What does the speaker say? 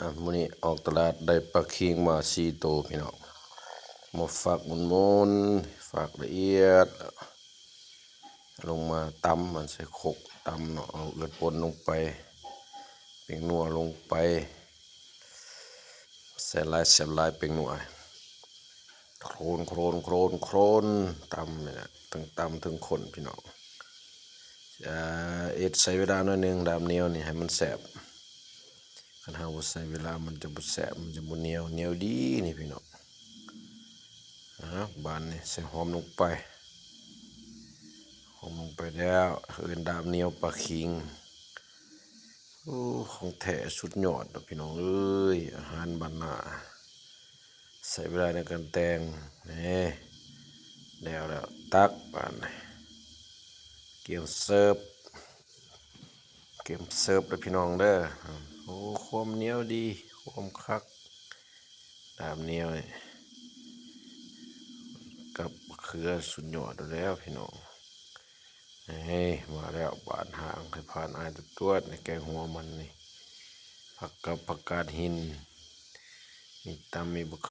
ອ່ະ ມື້ນີ້ອອກຕະຫຼາດໄດ້ປາຄີງມາສີ່ໂຕພີ່ນ້ອງ ມາຝັກໝຸ່ນໆ ຝັກລະອຽດ ລົງມາຕຳມັນໃສ່ຄົກຕຳເນາະ ເອົາເລືອດປົ່ນລົງໄປ ແປ້ງນົວລົງໄປ ແຊບຫຼາຍ ແຊບຫຼາຍແປ້ງນົວ ໂຄລນ ໂຄລນ ໂຄລນ ໂຄລນ ຕຳນີ້ແຫຼະ ທັງຕຳທັງຄົນພີ່ນ້ອງ ຈະເຮັດໃຊ້ເວລາໜ້ອຍໜຶ່ງ ດາບໜຽວນີ້ໃຫ້ມັນແຊບ ຄັນເຮົາບໍ່ໃຊ້ເວລາມັນຈະບໍ່ແຊບ ມັນຈະບໍ່ໜຽວ ໜຽວດີນີ້ພີ່ນ້ອງ ອ່າ ບາດນີ້ໃສ່ຫອມລົງໄປ ຫອມລົງໄປແລ້ວ ເອີ້ນດາບໜຽວປາຄີງ ໂອ້ ຂອງແທ້ສຸດຍອດເນາະພີ່ນ້ອງເອີຍ ອາຫານບ້ານນາ ໃຊ້ເວລາໃນການແຕ່ງ ແນ່ ແລ້ວ ແລ້ວ ຕັກບາດນີ້ ກຽມເສີບ ກຽມເສີບເດີພີ່ນ້ອງເດີ ໂອ້ ຄວາມໜຽວດີ ຄວາມຄັກ ດາບໜຽວນີ້ ກັບເຂືອສຸດຍອດແລ້ວພີ່ນ້ອງ ເອີ ມາແລ້ວ ບາດຫາງ ໃຫ້ຜ່ານອາຍຕວດໆ ໃນແກງຫົວມັນນີ້ ຜັກກັບຜັກກາດຫີນ ມີຕຳ ມີບັກເຂ